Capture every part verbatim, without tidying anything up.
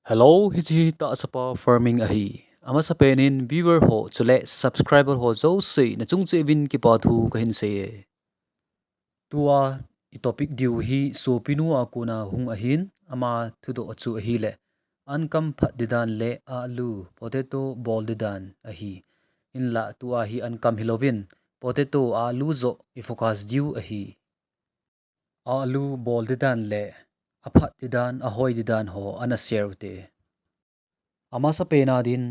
Hello, hiche hi Tahsapa Farming ahi. Amasapen in viewer ho chule subscriber ho jouse nachung cheh uvin kipa thu kahin sei e. Tua i topic diu hi sopinu a kona hung ahin, ama thudoh chu ahile ankam phat didan le alu, potato, bol didan ahi. Hinla tua hi ankam hilouvin, potato, alu joh i focus diu ahi. Alu bol didan le aphat didan, ahoi didan ho ana share ute. Amasapen a din,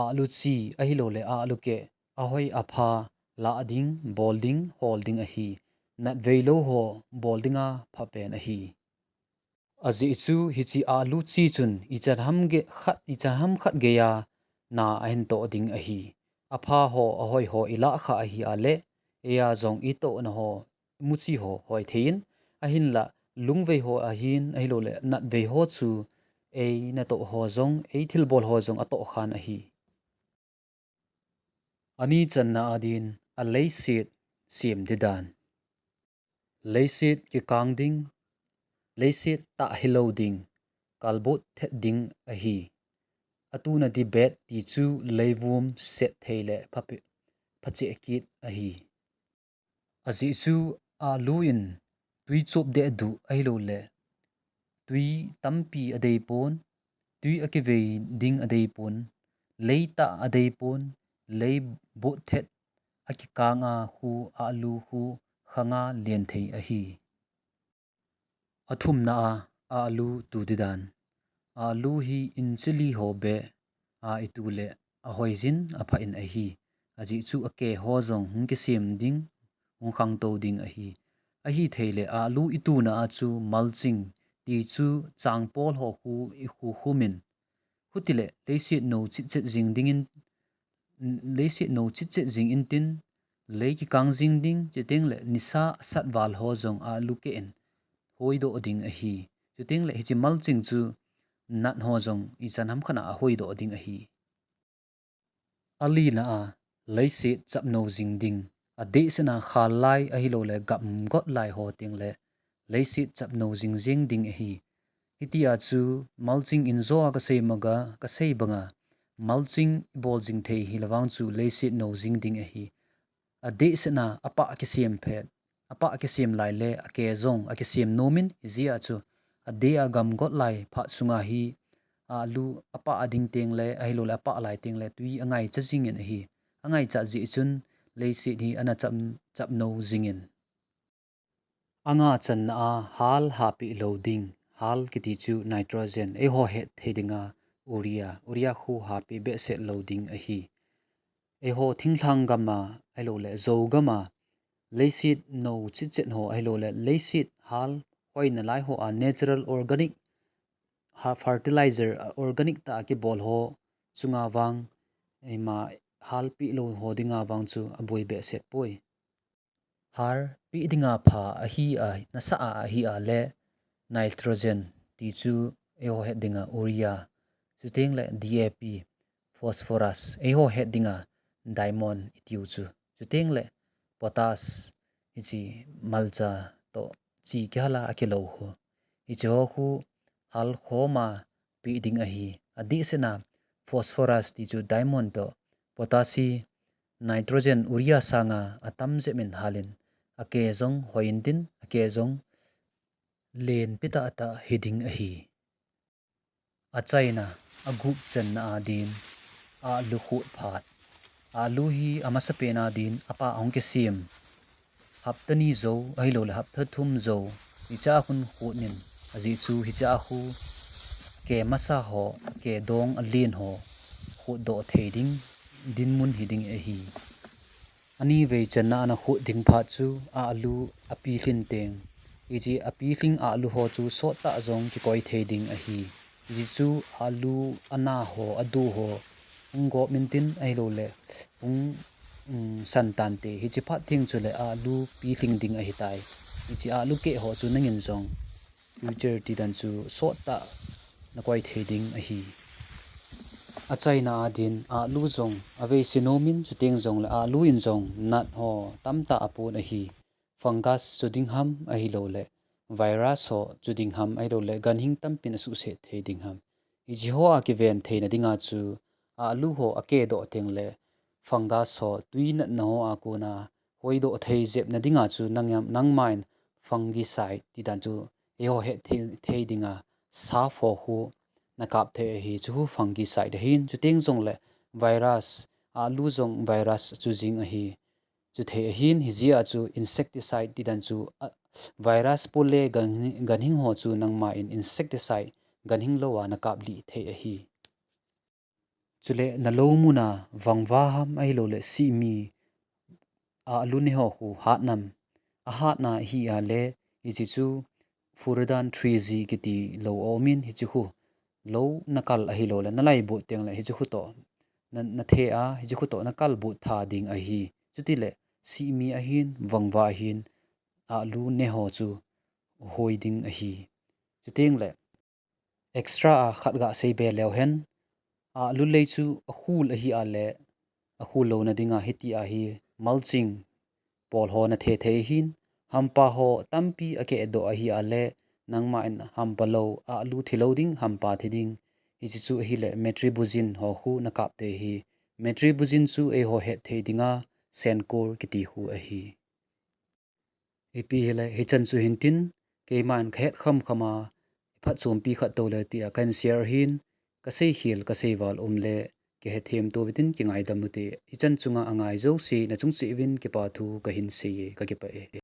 alu chi ahilouleh alu keh, ahoi apha lah ding, bol ding, hol ding ahi. Natvei lou ho bol dinga phapen ahi. Ajeh chu hiche alu chi chun ichan ham ge-, khat, ichan ham khat geiya na ahin toh ding ahi. Apha ho, ahoi ho ilah khah ahi a le, eia jong itohna ho, muchi ho hoi thei in, ahinla lungvei ho ahin, ahilouleh natvei ho chu ei natoh ho jong, ei thilbol ho jong atoh khan ahi. Ani channa a din, aleiset sem didan. Leiset kikang ding, leiset tah hilou ding, kalbut thet ding ahi. Atuna dibet ti chu leivum set thei le phape-, phacheh kit ahi. Ajeh chu alu in tui chop deh duh ahilouleh tui tampi adeipon, tui akivei ding adeipon, lei tah adeipon, lei bot thet akikang a khu alu khu khanga len thei ahi. Athumna a, alu tu didan. Alu hi inch li ho beh a itu le ahoijin apha in ahi. Ajeh chu akeh ho jong hung kisem ding, hung khangtou ding ahi. Ahithei le alu ituna a chu mulching ti chu changpol ho khu ikhu khum in, Khutile, leiset nou chitchet jing dingin, leiset nou chitchet jing intin, lei kikang jing ding, chuteng le nisa asat val ho jong alu keh in hoidoh ding ahi. Chuteng le hiche mulching chu nat ho jong ichan ham khat a ahoidoh ding ahi. Alina a, leiset chapnou jing ding, adehset a khal lai ahilouleh gamgot lai ho teng le leiset chapnou jing jing ding ahi. Hitia chu mulching in jo a kasei maga, kasei banga, mulching ibol jing thei hile vang chu leiset nou jing ding ahi. Adehset a apah kisem phet, apah kisem lai le akeh jong akisem nomin, hijeh a chu adeh a gamgot lai phat sunga hi alu apah ding teng le ahilouleh apah lai teng le tui angaicha jingin ahi. Angaicha jeh chun leiset hi ana chap, chapnou jingin. Anga channa a hal hapeh lou ding, hal kiti chu nitrogen, eiho het thei dinga urea, urea khu hapeh behseh lou ding ahi. Eiho thinglhang gam a, ahilouleh jou gam a, leiset nou chitchet ho, ahilouleh leiset hal hoina lai ho a natural organic, ha, fertilizer, a, organic tah a kibol ho chunga vang, eima hal peh lou ho dinga vang chu aboi behseh poi. Hal peh dinga pha ahi a, nasa a ahi a le nitrogen ti chu eiho het dinga urea, chuteng le D A P, phosphorus, eiho het dinga diamond itiu chu, chuteng le potash, hiche malcha toh chi kihal a akilou ho. Hiche ho khu hal khom a peh ding ahi. Adehset a phosphorus ti chu diamond toh potash hi nitrogen urea sanga atam jep in halin akeh jong hoi intin, akeh jong lenpi tah tah hiding ahi. Achaina, agup channa a din, alu khut phat. Alu hi amasapen a din apah hung kisem, hapta ni jou ahilouleh hapta thum jou, hichea khun khut in, ajeh chu hichea khu akeh masa ho, akeh dong alen ho khutdoh thei ding dinmun hiding ahi. Anivei channa ana khut ding phat chu alu apilhin teng. Hiche apilhing alu ho chu sottah jong kikoi thei ding ahi. Hiche chu alu ana ho, adu ho hung gop intin ahilouleh hung, um, san tante. Hiche phat theng chule alu pilhing ding ahitai. Hiche alu keh ho chu nangin jong future tidan chu sottah nakoi thei ding ahi. Achaina a din alu jong aveise nomin, chuteng jongle alu in jong nat ho tamtah apon ahi. Fungus chu ding ham ahilouleh virus ho chu ding ham ahilouleh ganhing tampin asuhset thei ding ham. Hiche hoa kiven theina dinga chu, alu ho akehdoh tengle fungus ho tui natna hoa kona hoidoh thei jepna dinga chu nang, nangman fungicide tidan chu eiho hetthei, thei dinga sa ho khu nakap thei ahi, chuchu fungicide ahin, chuteng jongle virus, alu jong virus chu jing ahi. Chuthei ahin, hijeh a chu insecticide tidan chu, a, virus pole gan, ganhing ho chu nangman insecticide ganhing louva nakaplih thei ahi. Chule nalou muna vangva ham ahiloule sihmi alu ne ho khu hat nam? Ahatna ahi a le, hiche chu Furadan three G kiti lou aumin, hiche khu lou nakal ahiloule nalaibut tengle hiche khu toh na, nathe a, hiche khu toh nakalbut tha ding ahi. Chutile sihmi ahin, vangva ahin, alu ne ho chu hoi ding ahi. Chutengle extra a khat gasei be leu hen, alu lei chu akhul ahi a le, akhul louna dinga hitia hi mulching pol ho nathe thei ahin, hampa ho tampi akehdoh ahi a le, nangman hampa lou, alu thilou ding, hampa thi ding. Hiche chu ahile metribuzin ho khu nakap thei ahi. Metribuzin chu eiho hetthei dinga Sencor kiti khu ahi. Ipi hile hichan chu hintin, keiman kahet khamkham a, iphatchompi khat toule tia kahin share ahin, kaseikhel kaseival umle kihethem to uvintin kingaidam ute, ichan chunga angai jouse nachung cheh uvin kipa thu kahin seiye, kakipah e.